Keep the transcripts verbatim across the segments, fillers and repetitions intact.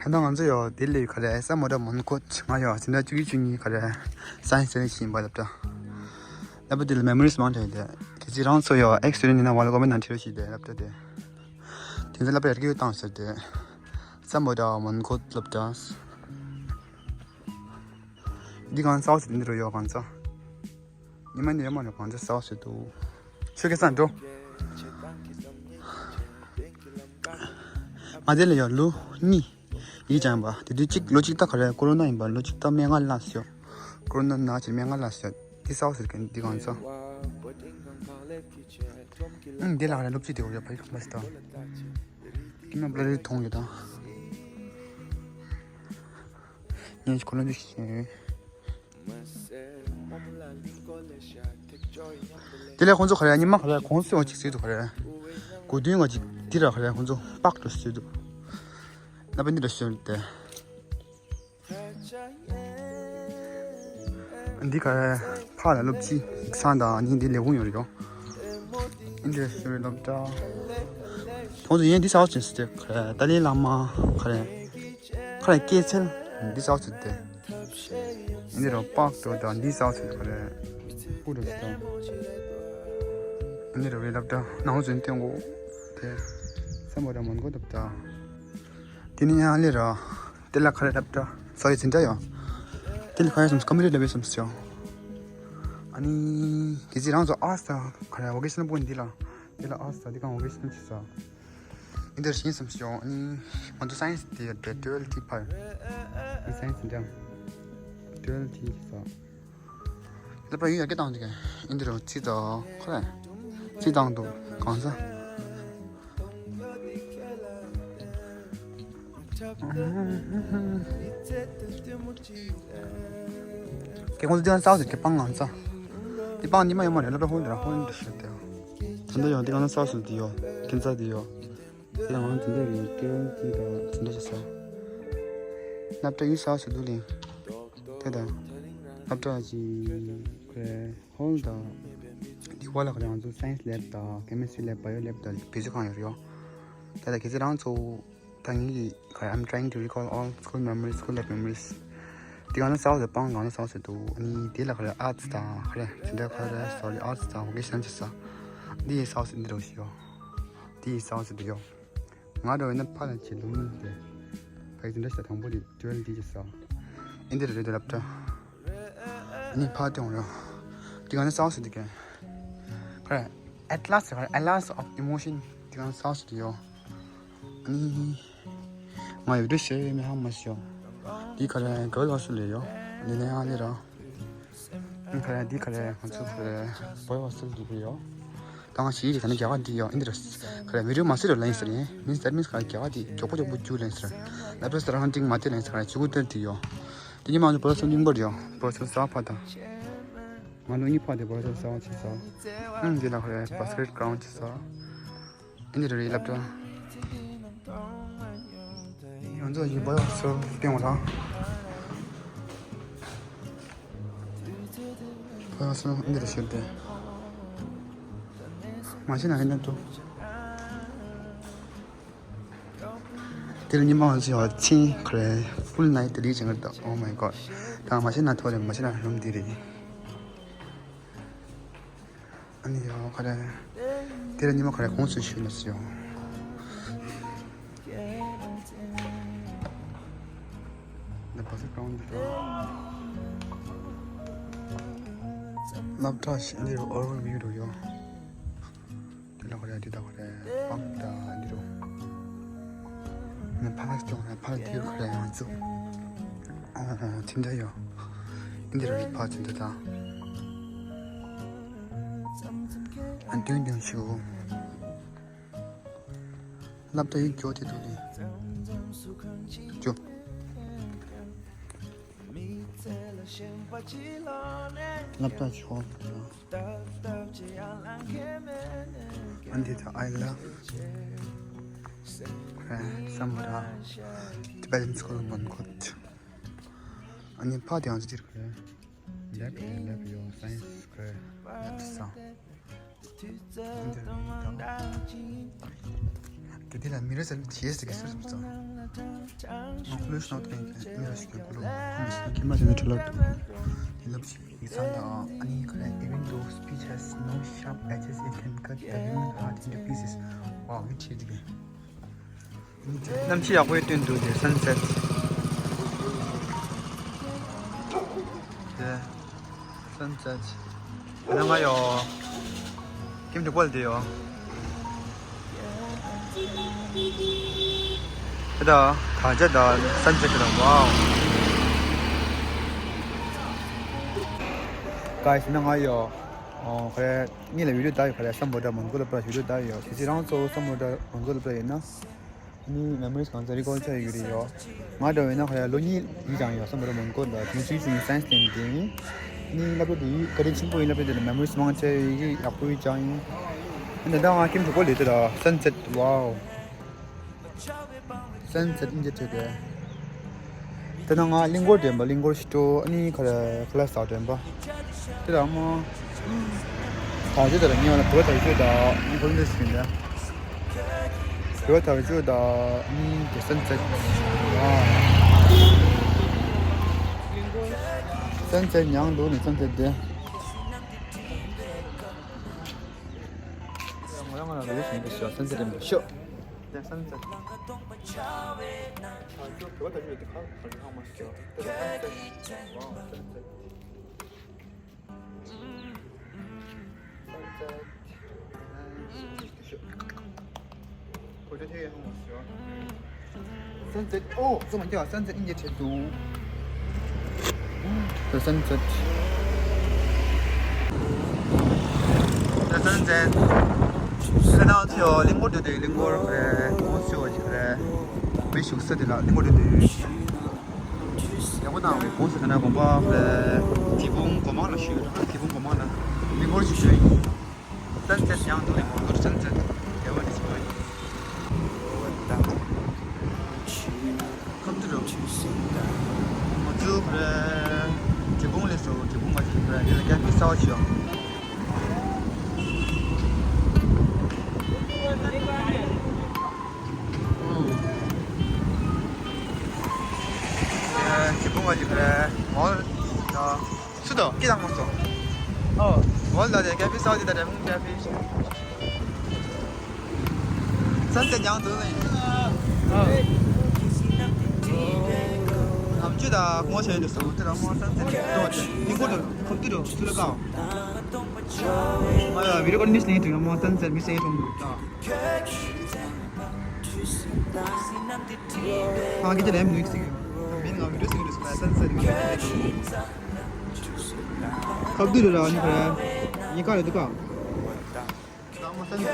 ད་ང་ཚོ་ཡོ་དེ་ལས་ག་རེ་ས་མོ་ཏྲ་མོན་གྷོ་ང་ཡོ་སེམས་ཅན་བཅུ་གཅིག་བཅུ་གཉིས་ག་རེ་སའེན་སི་ཡིན་པ་ལབ་ད། ལབ་པ་དེ་ལ་མེ་མོ་རིས་མང་དྲགས་ཏེ་གལ་སྲིད་རང་ཚོ་ཡོ་ཨེག་སི་ཡིན་ན་ཝལ་ཀོ་མེན་ནང་བྲིས་རོགས་ཞེས་ཏེ་ལབ་ད་དེ། དེ་ཚོ་ལབ་པ་ཡར་རྒྱས་བཏང་ཟེར་ཏེ། ས་མོ་ཏྲ་མོན་གྷོ་ལབ་ད། འདི་གང་ས་འོག་ཟེར་འདི་རུ་ཡོ་གང་ས། ཉི་མ་འདི་ཡོ་མ་རུ་གང་ས་ས་འོག་ཟེར་འདུག་ཆོས་སྐལ་སང་འགྲོ། ང་དེ་ལ་ཡོ་ལོ་གཉིས། ཡིག་སྦྱངས་པ་དེ་དུས་གཅིག་ལོ་གཅིག་ད་ག་རེ་ཀོ་རོ་ན་ཡིན་པ་ལོ་གཅིག་ད་སྨན་ཁང་ལ་སོང་། ཀོ་རོ་ན་ན་ཅིག་སྨན་ཁང་ལ་སོང་། འདི་ས་འོག་ཟེར་གི་འདི་གང་ས། ཨང་འདི་ལ་ག་རེ་སློབ་ཕྲུག་དེ་འོ་ཡོ་ཕ་ཡི་ཁང་པ་སི་ད། ཀི་མ་པ་ལ་རི་མཐོང་ཡོད་ད། ངས་ཁོ་ལོ་འདི་ཤེས། དེ་ལས་ཁོང་ཚོ་ག་རེ་ཉི་མ་ག་རེ་གོང་སུ་ཡོང་གཅིག་ཟེར་འདུག་ག་རེ། གོ་དོན་ང་གཅིག་འདི་ར་ག་རེ་ཁོང་ཚོ་པག་ཏུ་ཟེར་འདུག་ན་པ་འདི་ར་ཤོད་དེ། འདི་ག་རེ་ཕ་ལ་སློབ་སྤྱི་ཡིག་ཚང་དང་ནི་འདི་ལས་ཁུངས་ཡོད་རེད་ཡོ། འདི་ར་ཤོད་སློབ་གྲྭ། ཁོང་ཚོ་ཡན་འདི་ས་འོག་ཅན་ཟེར་ཏེ་ག་རེ་ཏཱ་ལའི་བླ་མ་ག་རེ། ཁ་ལ་སྐྱེད་ཚལ་འདི་ས་འོག་ཚུད་དེ། འདི་རུ་པག་ཏུ་དང་འདི་ས་འོག་ཚུད་ག་རེ། སྤུ་རུ་ཚུད། འདི་རུ་རེ་ལབ་ད་ནང་འཛུལ་སྟོན་གོ་དེ། སམ་བྷོ་ཊ་མོན་གྷོ་ལབ་ད། དེ་ནི་ཡང་ལེ་ར། དེ་ལ་ག་རེ་ལབ་ད། སོ་རི་ཛིན་ད་ཡོ། དེ་ལ་ག་རེ་སམ་ཀོ་མི་ཊི་ལབ་སམ་སོ། ཨ་ནི། གལ་སྲིད་རང་ཚོ་ཨར་ཊི་ད་ག་རེ་ཝོ་ཀེ་ཤ་ནལ་པོ་འདི་ལ། དེ་ལ་ཨར་ཊི་ད་འདི་གང་ཝོ་ཀེ་ཤ་ནལ་ཅི་ས། འདི་འདྲ་ཞིག་བསམ་སོང་། ཨ་ནི་ང་ཚོ་སའེན་སི་དེ་ཡོད་པའི་ཊུ་ཝེལ་ཐི་ཕར། ཨ་སའེན་སི་འདྲ། ཊུ་ཝེལ་ཐི་ཞིག་ས། ལ་པར་ཡུལ་ཡར་རྒྱས་བཏང་འདུག་གས། འདི་འདྲ་ཅི་ད་ཁོ་རེ། ཅི་བཏང་འདུག་གང་ས། ཁྱེད་ཁོང་ཚོ་འདི་ག་ས་ཟེར་གི་པང་ང་ཚ། འདི་པང་ཉི་མ་ཡོད་མ་རེད། ལ་པར་ཧོལ་འདི་ར་ཧོལ་འདི་ཤོད་དེ། ད་འདི་ཡང་འདི་ག་ན་ས་ཟེར་འདི་ཡོད། ཁྱེད་ཚ་འདི་ཡོད། དེ་ཡང་དེ་འདྲ་རེད། ཀེ་ཝན་ཅིག་དང་དེ་འདྲ་ཞིག་ཟ། སློབ་གྲྭ་ཡིན་ཟ་ཟེར་འདུག་ལེ། དེ་དང་། སློབ་གྲྭ་གི་ཁོའི་ཧོལ་དང་། དེ་བ་ལ་ཁོ་རང་ཚོ་སའེན་སི་ལེབ་དང་ཀེ་མི་སི་ཊི་རི་ལེབ་བ་ཡོ་ལེབ་དང་བེད་སྤྱོད་ཁང་ཡོད་རེད་ཡོ། དེ་དང་གལ་སྲིད་རང་ཚོ་ད་ངེད་ཀྱི་ཁོའི། I'm trying to recall all school memories, school life memories. དེ་གང་ལ་ཟ་ཟེར་པང་གང་ལ་ཟ་ཟེར་འདུག་ཨ་ནི་དེ་ལ་ཁོ་རང་ཨར་ཊི་དང་ཁོ་རང་དེ་འདྲ་ཁོ་རང་སོ་རི་ཨར་ཊི་དང་ཝོ་ཀེ་ཤ་ནལ་ཅི་ས། འདི་ཡི་ཟ་ཟེར་འདི་རོ་ཞིག་ཡོ། དེ་ཡི་ཟ་ཟེར་འདི་ཡོ། ང་རང་ཡིན་ན་ཕ་ལ་བྱེད་ལུང་མིན་ཏེ། ཕ་གི་འདི་འདྲ་ཞིག་དང་པོ་དེ་ཊུ་ཝེལ་ཐི་ཅི་ས། ཨིན་དེ་རེད་དེ་ལབ་ད། ཨ་ནི་ཕ་དེ་འོང་ར། དེ་ག་ནས་ས་ཟེར་དེ་ག་ཁ་ར་Atlas ཁ་ར་Atlas of Emotion དེ་ག་ནས་ས་ཟེར་དེ་ཡོ། ཨ་ནི། ང་ཡོད་དུ་ཤེས་མི་ཧ་མ་ཤོ། དེ་ཁ་ར་ག་ལ་སུ་ལེ་ཡོ། ལེ་ལེ་ཨ་ལེ་ར། ཁ་ར་འདི་ཁ་ར་ང་ཚོ་ཁ་ར་བོད་བ་སུ་འདུག་གི་ཡོ། ད་ང་ཞིག་རེད་ད་ནི་རྒྱ་གར་འདི་ཡོ། ཨིན་དི་ར་ཁ་ར་བི་ཌི་ཡོ་མ་སི་ར་ལེན་སི་རེད། Means that means ཁ་ར་རྒྱ་གར་འདི་མགྱོགས་པོ་མགྱོགས་པོ་རྒྱུ་ལེན་སི་རེད། ལ་པ་སི་རང་ཏིང་མ་ཏི་ལེན་སི་ཁ་ར་ཆུ་གུ་ཏེར་འདི་ཡོ། དེ་ཉི་མ་ང་ཚོ་བོད་སུ་ཉིན་པར་ཡོ། བོད་སུ་ས་ཕ་ད། ང་ལོ་གཉིས་ཕ་དེ་བོད་སུ་ས་ཕ་ཆི་ས། ཨང་འདི་ལ་ཁ་ར་བ་སི་ཀེ་ཊི་གི་རའུན་ཌི་ཆི་ས། ཨིན་དི་ར་རེད་ལབ་ད། ང་ཚོ་ཡི་བོད་སུ་སྟེང་བ་ད། བོད་སུ་ཨིན་དི་ར་ཤོད་དེ། མ་ཤེས་ན་ཨིན་ན་ཏུ། དེ་ལ་ཉི་མ་ང་ཚོ་ཡོ་ཆེན་ཁ་ར་ཧྥུལ་ནའིཊ་དེ་རིགས་ཅན་གར་ད། Oh my god. ད་མ་ཤེས་ན་ཐོ་རེད། མ་ཤེས་ན་རུམ་དེ་རེད། ཨ་ནི་ཡོ་ཁ་ར། དེ་ལ་ཉི་མ་ཁ་ར་ཁོང་ཚོའི་ཤུལ་ལ་སོ། ད་བ་སི་ཀེ་ཊི་གི་རའུན་ཌི་འདི་ད། སློབ་གྲྭ་ཞིག་འདི་རུ་ཨོ་ར་ཝེལ་བིའུ་རུ་ཡོ། དེ་ལ་ཁ་ར་འདི་ད་ཁ་ར་པང་ད་འདི་རུ། ནེ་ཕ་ལ་སྐྱོང་ནེ་ཕ་ལ་དེ་རུ་ཁ་ར་ཡང་ཚུགས། ཨོ་ཨོ་ཅི་འདྲ་ཡོ། འདི་རུ་རི་ཕ་ཅི་འདྲ་ད། ཨ་དུང་དུང་ཞུ། སློབ་གྲྭ་ཡིག་སྐྱོ་དེ་འདུག་ལེ། སྐྱོ། སློབ་གྲྭ་ཆོག་ཨ་འདི་ད། I love Korea, Samara, Tibetan School, Mongkot. ཨ་ནི་ཕ་དེ་ཡང་ཅི་ཁ་ར། ལེབ་ལེབ་ཡོ་སའེན་སི་ཁ་ར་ལེབ་སང་། དེ་དེ་ལ་མི་རེ་ཟེར་ཇི་ཨེས་ཀྱི་སུ་སུ་སོང་། ང་ཁོ་ལོས་ཤོག་ཏེ་ངས་ར་ཞིག་ཁོ་ལོ་ཁོ་མི་སི་ཁྱིམ་པ་དེ་ནས་ཁྲ་ལག་འདུག་དེ་ལབ་ཞིག་ཡིག་ཚང་དང་། ཨ་ནི་ཁ་ར། Even though speech has no sharp edges, it can cut the human heart into pieces. ཝའོ། ཡིད་ཆེས་འདུག་གས། གནམ་གཤིས་ཡག་པོའི་སྟོན་འདུག་དེ་སན་སེཊ། དེ་སན་སེཊ། ད་ང་ཡོ། ཁྱིམ་དུ་བཀོལ་དེ་ཡོ། དེ་ད་དར་ཆ་དང་སན་སེཊ་དང་། ཝའོ། ག་ཡིན་ན་ང་ཡོ། ཨོ་ཁ་ར། ངེད་ལ་བི་ཌིའོ་ད་ཡོད། ཁ་ར་སམ་བྷོ་ཊ་མོན་གྷོ་ལ་པ་བི་ཌིའོ་ད་ཡོད། དེ་ཚེ་རང་ཚོ་སམ་བྷོ་ཊ་མོན་གྷོ་ལ་པ་ཡིན་ན། ནི་མེ་མོ་རིས་གང་ཚ་རི་ཀོལ་ཆ་ཡོད་རེད་ཡོད། ང་འདྲ་བས་ན་ཁ་ར་ལོ་གཉིས་ཡིན་ཀྱང་ཡོད། སམ་བྷོ་ཊ་མོན་གྷོ་ལ་དུང་ཆུའི་ཆུ་ཡིན་སན་སེཊ་དེ་ཡིན། ནི་སློབ་གྲྭ་དེ་ཡིན་བཀའ་དྲིན་ཆེན་པོ་ཡིན། སློབ་གྲྭ་དེ་ལ་མེ་མོ་རིས་མང་ཆེ་ཡོད་ཀྱི་ཡག་པོ་ཡིན་ཀྱང་ཡིན། ཨ་ནི་ད་ང་ཁྱིམ་དུ་བཀོལ་ལེ་དེ་ལ་སན་སེཊ། ཝའོ། སན་སེཊ་ཨིན་ཇི་ཐེ་དེ། དེ་ན་ང་གླིང་སྐོར་དྲན་པ། གླིང་སྐོར་ཤི་ཏོ། ཨ་ནི་ཁ་ར་ཁ་ལ་ས་དྲན་པ། དེ་ལ་མོ། ད་ཅི་དེ་ལ་ཉེ་བ་ལ་བོད་ཐག་ཆོད་ད། ཨ་ནི་ཁོ་འདྲ་ཞིག་ཡིན་ད། བོད་ཐག་ཆོད་ད། ཨ་ནི་དེ་སན་སེཊ། ཨ། སན་སེཊ་མྱང་འདུག་ནི་སན་སེཊ་དེ། ང་རང་ང་རང་ལ་ཡོད་ཞིག་ཡིན་པ་ཤོ། སན་སེཊ་ཡིན་པ་ཤོ། དེ་སན་སེཊ། སན་སེཊ། ཨོ་སོ་མ་ཀྱ་སན་སེཊ་ཨིན་ཇི་ཐེ་དུ། སན་སེཊ། སན་སེཊ། ཁ་ན་ཚོ་གླིང་སྐོར་དུ་དུ། གླིང་སྐོར་རེད། ཁོང་ཚོ་ཞིག་རེད། མི་བཞུགས་ས་དེ་ལ་གླིང་སྐོར་དུ་དུ། ཡག་པོ་དང་བའི་གོང་ས་ཁ་ན་དགོན་པ་རེད། དེ་དབུས་སྒོ་མང་ལ་ཞུས། དེ་དབུས་སྒོ་མང་ལ་གླིང་སྐོར་ཞིག་ཞུས། སན་སེཊ་མྱང་འདུག་ནི་མོན་གྷོ་སན་སེཊ། དེ་བ་དེ་ཞིག་རེད། ཁམ་དུ་རུ། མ་ཚུགས་རེད། དེ་དབུས་ལས་སོ། དེ་དབུས་མ་ཞིག་རེད། དེ་ལ་ཀ་ཕེ་གསར་པ་ཞིག་ཡོད། ཇི་པོ་ང་ཅི་ཁ་རེ། ཝོལ་ད། སུ་དོ་ཀི་དང་མོ་སོ། ཨོ། ཝོལ་ད་དེ་ཀ་ཕེ་སའོ་དི་ད་རེ་མུང་ཀ་ཕེ་ཤི། སན་སེཊ་མྱང་འདུག་ནི། ཨོ། ནམ་རྒྱུན་ད་ངོ་ཤེས་འདུག་སོ། དེ་རང་མོ་སན་སེཊ་འདུག་དེ། ཉིན་གུང་དུ་ཁོབ་དུ་རུ་སུ་རུ་ཀའོ། ང་ཡ་བི་ཌིའོ་ཀོ་ནི་སི་ནི་དུ་མོ་སན་སེཊ་མི་སེ་ཡི་ཐུང་དུ་ད། ཁ་གི་ཅི་ལེམ་ནིག་སི་མིན་ང་བི་ཌིའོ་སི་འདུག་སོ། སན་སེཊ་མི་སེ་ཡི་ཐུང་། ཁབ་དུ་རུ་ར་ནི་ཁ་ཡ་ཉི་ཁ་རེ་འདུག་ག། ད་མོ་སན་སེཊ།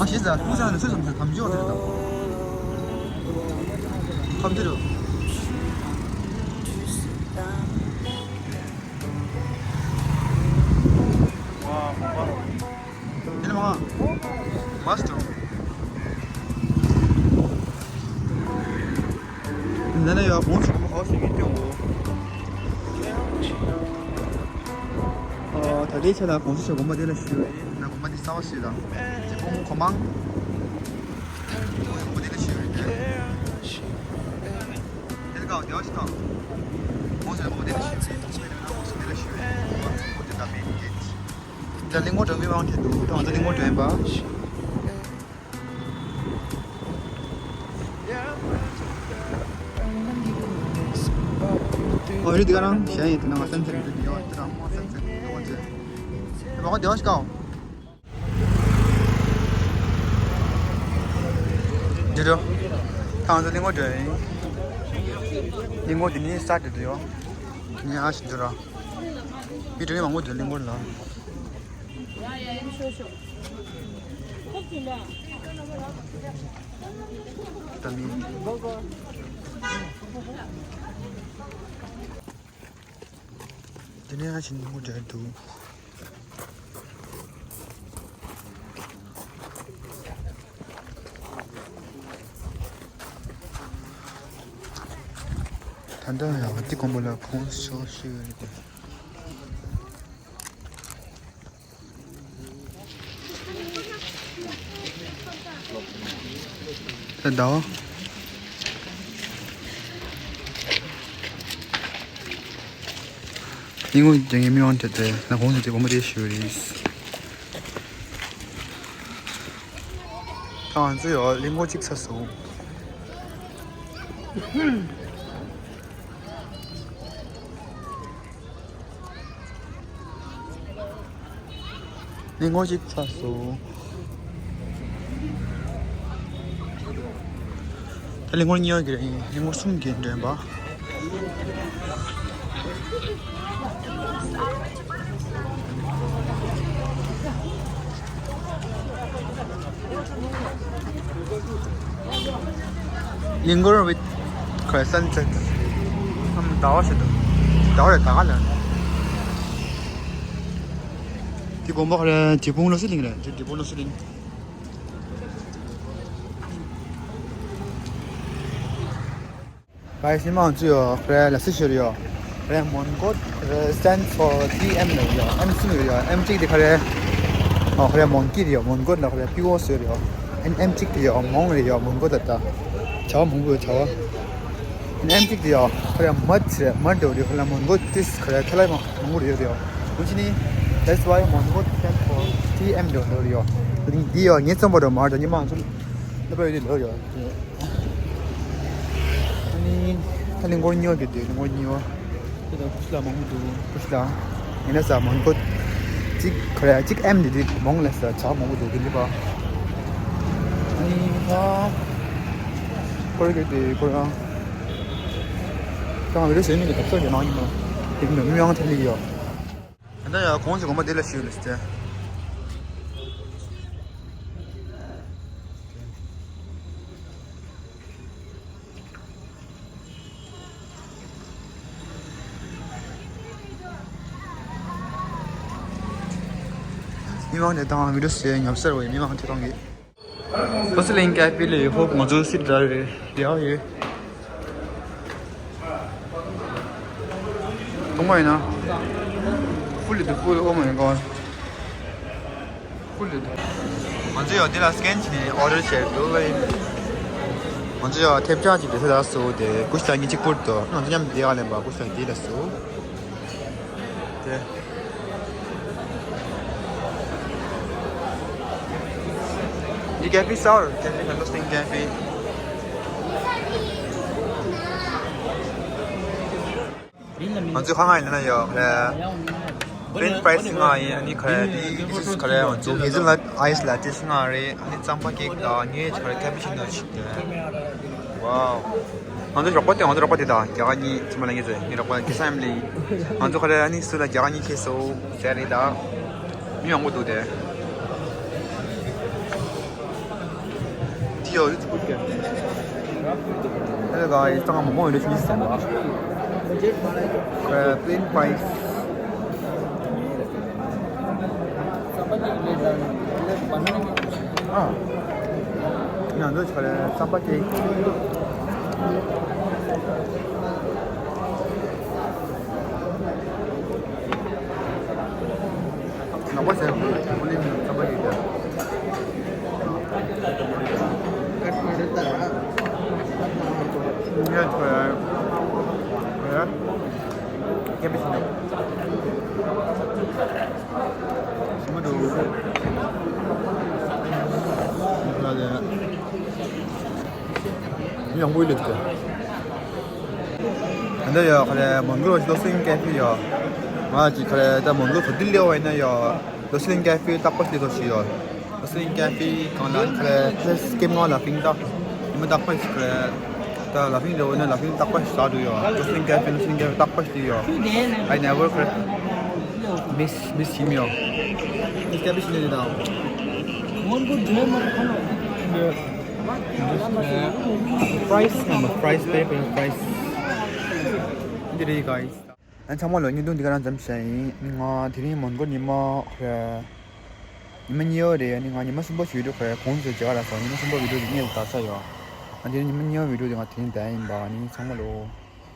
ཨ་ཤེས་ཟ་ཁོང་ཚང་ནས་སུ་སོང་ཟ་གམ་ཇོ་དེ་རེད་ད། ཁམ་དེ་རུ། ཝ་ཧོ་པ། དེ་ནི་མ། མ་སི་ཊར། འདི་ནས་ཡར་གོང་ཞིག་མ་ཧོ་ཞིག་གིས་སྐྱོང་གོ། ཨོ། ད་ལྟའི་ཆ་ལ་གོང་ཞིག་དགོན་པ་འདི་ལ་ཞུ་ཡིན་ན། དགོན་པ་འདི་གསར་པ་ཞིག་དང་། དེ་གོང་གོ་མང་། དགོན་པ་འདི་ལ་ཞུ་ཡིན། དེ་ལ་གང་བདེ་བ་ཞིག་དང་། གོང་ཞིག་དགོན་པ་འདི་ལ་ཞུ་ཡིན། གོང་ཞིག་འདི་ལ་ཞུ་ཡིན། དགོན་པ་འདི་ལ་མེད་ཀྱི། ད་གླིང་སྐོར་འགྲོ་མི་མང་དེ་འདུག་ད་ང་ཚོ་གླིང་སྐོར་འགྲོ་ཡིན་པ། ཨོ་རི་འདི་ག་རང་གཞན་ཡིན། དེ་ནང་སན་སེཊ་འདི་ཡོད། དེ་རང་མོ་སན་སེཊ་འདི་ཡོད་ཅེ། དེ་མ་གོ་བདེ་བ་ཞིག་གའོ། འདི་འགྲོ། ད་ང་ཚོ་གླིང་སྐོར་འགྲོ་ཡིན། གླིང་སྐོར་འདི་ནི་ས་འདི་འདི་ཡོད། ནི་ཨ་ཞིག་འགྲོ་ར། མི་འགྲོ་མི་མང་པོ་འདུག་གླིང་སྐོར་ལ། ད་མི། དེ་ནས་ཨ་ཆེན་མོ་འདྲ་འདུག་ད་ལྟ་ཡང་འདི་དགོན་པ་ལ་ཁོང་ཤོག་ཤོག་ཡོད་རེད་དེ། ད་ཟླ་བ། ཉིན་གུང་རྒྱ་ངའི་མི་དབང་དེ་དེ་ན་གོང་དུ་དེ་བོ་མ་དེ་ཞུ་རེད། ད་ང་ཚོ་ཡོད་གླིང་སྐོར་གཅིག་ཚར་སོང་། གླིང་སྐོར་གཅིག་ཚར་སོང་། ད་གླིང་སྐོར་གཉིས་ཡོད་ཀྱི་རེད། གླིང་སྐོར་གསུམ་གྱི་འདྲེན་པ། གླིང་སྐོར་with ཁོའི་sunset. ཨམ་ཟླ་བ་ཞིག་འདུག་ཟླ་བ་རེད་ད་ག་ལ། དེ་དགོན་པ་ཁོ་རེ་འབྲས་སྤུངས་བློ་གསལ་གླིང་རེད། འབྲས་སྤུངས་བློ་གསལ་གླིང་། ག་ཡེ་ཤེས་མང་ཚུལ་ཡོད་ཁོ་རེ་ལ་སི་ཤོར་ཡོད། ཁོ་རེ་མོན་གྷོ་ཁོ་རེ་stands for T M ལ་ཡོད། M གསུམ་ཡོད། M གཅིག་དེ་ཁོ་རེ། ཨོ་ཁོ་རེ་མོན་ཀི་རེད་ཡོད། མོན་གྷོ་ལ་ཁོ་རེ་པི་ཨོ་སི་ཡོད་རེད་ཡོད། ཨན་M གཅིག་དེ་ཡོད་མོང་རེད་ཡོད། མོན་གྷོ་ད་ད་བྱ་བ་མང་པོ་ཡོད་བྱ་བ། ཨན་M གཅིག་དེ་ཡོད་ཁོ་རེ་མར་རེད་མར་འདྲ་བོ་རེད། ཁོ་རེ་མོན་གྷོ་ཏིས་ཁོ་རེ་ཐ་ལ་མང་པོ་རེད་ཡོད་རེད་ཡོད། འདུག་ཅི་ནི། That's why མོན་གྷོ stands for T M འདྲ་བོ་རེད་ཡོད། འདི་ཡོད་ངེད་ཚོམ་པ་འདྲ་མར་ད་ཉི་མ་ཚོ་ལ་པ་ཡོད་དེ་ལོ་ཡོད། ཨ་ནི་ད་གླིང་སྐོར་གཉིས་པ་གི་དེ་གླིང་སྐོར་གཉིས་པ། དེ་ད་ཀུ་ཤི་ལ་མང་པོ་འདུག་ཀུ་ཤི་ལ། ཡིན་ན་ས་མོན་གྷོ། གཅིག་ཁོ་རེ་གཅིག་M འདི་དེ་མོང་ལ་ས་བྱ་མང་པོ་འདུག་དེ་འདི་པ། ཨ་ནི་ད། ཁོ་རེ་གི་དེ་ཁོ་རང་། ཀྱང་བི་ཌིའོ་བྱེད་མི་གི་ཐབས་ཤོར་གི་ནང་ཡིན་ནོ། དེ་གི་མི་མི་ཡང་ཐེབས་ལི་ཡོད། ད་ཡ་གོང་ཞིག་གོང་མ་དེ་ལ་ཞུས་ལ་ཟེར། མི་མང་དེ་དང་མི་འདུག་ཟེར་ཉོབ་སར་བའི་མི་མང་དེ་དང་གི། བོ་སི་ལིང་ཀ་པི་ལ་ཡོད་ཧོབ་ང་ཚོ་སི་ཌར་རེད་ཡ་ཡོད། གཏོང་བ་ཡིན་ན། Full it full, oh my god. Full it. ང་ཚོ་ཡང་འདི་ལ་སི་ཀེན་བྱས་ནས་ཨོ་ཌར་བྱས་འདུག་ལ་ཡིན། ང་ཚོ་ཡང་ཐེབས་ཆག་ཅིག་དེ་ཚོ་ལ་སུ་དེ་ཀུ་ཤུ་གཉིས་གཅིག་པུར་དུ་ང་ཚོ་མཉམ་དུ་དེ་ག་ལེན་པ་ཀུ་ཤུ་དེ་ལ་སུ། དེ། འདི་ཀ་ཕི་སོར་ཀ་ཕི་ཧན་ཌོ་སིང་ཀ་ཕི། ང་ཚོས་ཁ་ང་ཡིན་ན་ཡོད་ཁ་ལ། ཕེན་ཕ་རའི་སི་ལྔ་ཡིན། ཨ་ནི་ཁ་ལ་དེ་ཁ་ལ་ང་ཚོ་ཧེ་ཟལ་ནཊ་ཨའི་སི་ལ་ཏེ་ལྔ་རེད། ཨ་ནི་རྩམ་པ་ཀེག་དང་ཉེ་ཁ་ལ་ཀ་པི་ཆི་ནོ་ཞིག་དེ། ཝའོ། ང་ཚོ་རོགས་པ་དེ་ང་ཚོ་རོགས་པ་དེ་དང་རྒྱ་གར་གཉིས་ཚང་མ་ལ་ངེད་ཚོ་ངའི་རོགས་པ་གེ་སམ་ལི། ང་ཚོ་ཁ་ལ་ཨ་ནི་སུ་ལ་རྒྱ་གར་གཉིས་ཁེལ་སོ་ཟེར་རེད་ད། མི་མང་པོ་འདུག་དེ། འདི་ཡོད་རེད་ཚུགས་ཀྱི། Hello guys, ད་ང་མོག་མོག་ཡོད་རེད་ཆུ་ཟིན་པ། ཁོའི་plain rice། ཨ། ང་ཚོ་ཆ་ལས་རྩམ་པ་ཀེག་ནག་པོ་ཟེར་བ་ཀུ་ལི་ནི་རྩམ་པ་ཡོད་ཀྱང་། ངས་ཁོའི་ཁོའི་ཀེ་བེ་ཇི་ནི་ཞིམ་པོ་འདུག་ལ་ལས། མི་ཡོང་གི་ལེགས་ཀྱི། ད་ལྟ་ཡོད་ཁ་ལས་མོན་གྷོ་ལོ་སི་ལིང་ཀ་ཕི་ཡོད། ང་ཅིག་ཁ་ལས་ད་མོན་གྷོ་ག་དུས་སླེབས་པ་ཡིན་ན་ཡོད། ལོ་སི་ལིང་ཀ་ཕི་རྟག་པར་སླེབས་ཐུབ་ཞིག་ཡོད། ལོ་སི་ལིང་ཀ་ཕི་གང་ལ་ཁ་ལས་ཕེ་སི་ཀེམ་ནང་ལ་ཕིང་ད། ཉི་མ་རྟག་པར་ཞིག་ཁ་ལས་ད་ལ་ཕིང་རེ་བ་ན་ལ་ཕིང་རྟག་པར་ཞིག་ཟ་འདུག་ཡོད། ལོ་སི་ལིང་ཀ་ཕི་ལོ་སི་ལིང་ཀ་ཕི་རྟག་པར་ཞིག་ཡོད། I never cry. Miss, miss him ཡོད། Miss ཀ་ཕི་ཞིག་ནས་ད། Price number, price paper, price. འདི་རེད་guys. ཨ་ཚང་མ་ལོ་བརྙན་ཐུང་འདི་ག་རང་ཙམ་བཤད་ཡིན། ང་དེ་རིང་མོན་གྷོ་ཉི་མ་ཁ་ཉི་མ་གཉིས་པ་རེད། ཨ་ནི་ང་ཉི་མ་གསུམ་པ་ཞིག་བི་ཌིའོ་ཁ་གོང་ཚོས་མཇལ་ཁ་རག་སོང་། ཉི་མ་གསུམ་པ་བི་ཌིའོ་འདི་ངས་དགའ་ས་ཡོད། ཨ་དེ་རིང་ཉི་མ་གཉིས་པ་བི་ཌིའོ་འདི་ང་དེ་རིང་བསྡད་ཡིན་པ། ཨ་ནི་ཚང་མ་ལོ་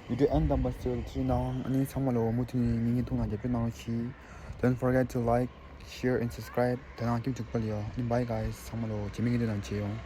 བི་ཌིའོ་ཨེན་དམ་པ་སུ་ཚོས་གནང་། ཨ་ནི་ཚང་མ་ལོ་མུ་མཐུད་ནས་ངའི་བརྙན་ཐུང་ནང་རྒྱབ་སྐྱོར་གནང་རོགས་གྱིས། Don't forget to like, share and subscribe. དེ་ནང་ཀིབ་ཐུག་པ་ལ་ཡོད། ཨ་ནི་bye guys. ཚང་མ་ལོ་རྗེས་མའི་བརྙན་ཐུང་ནང་མཇལ་ཡོང་།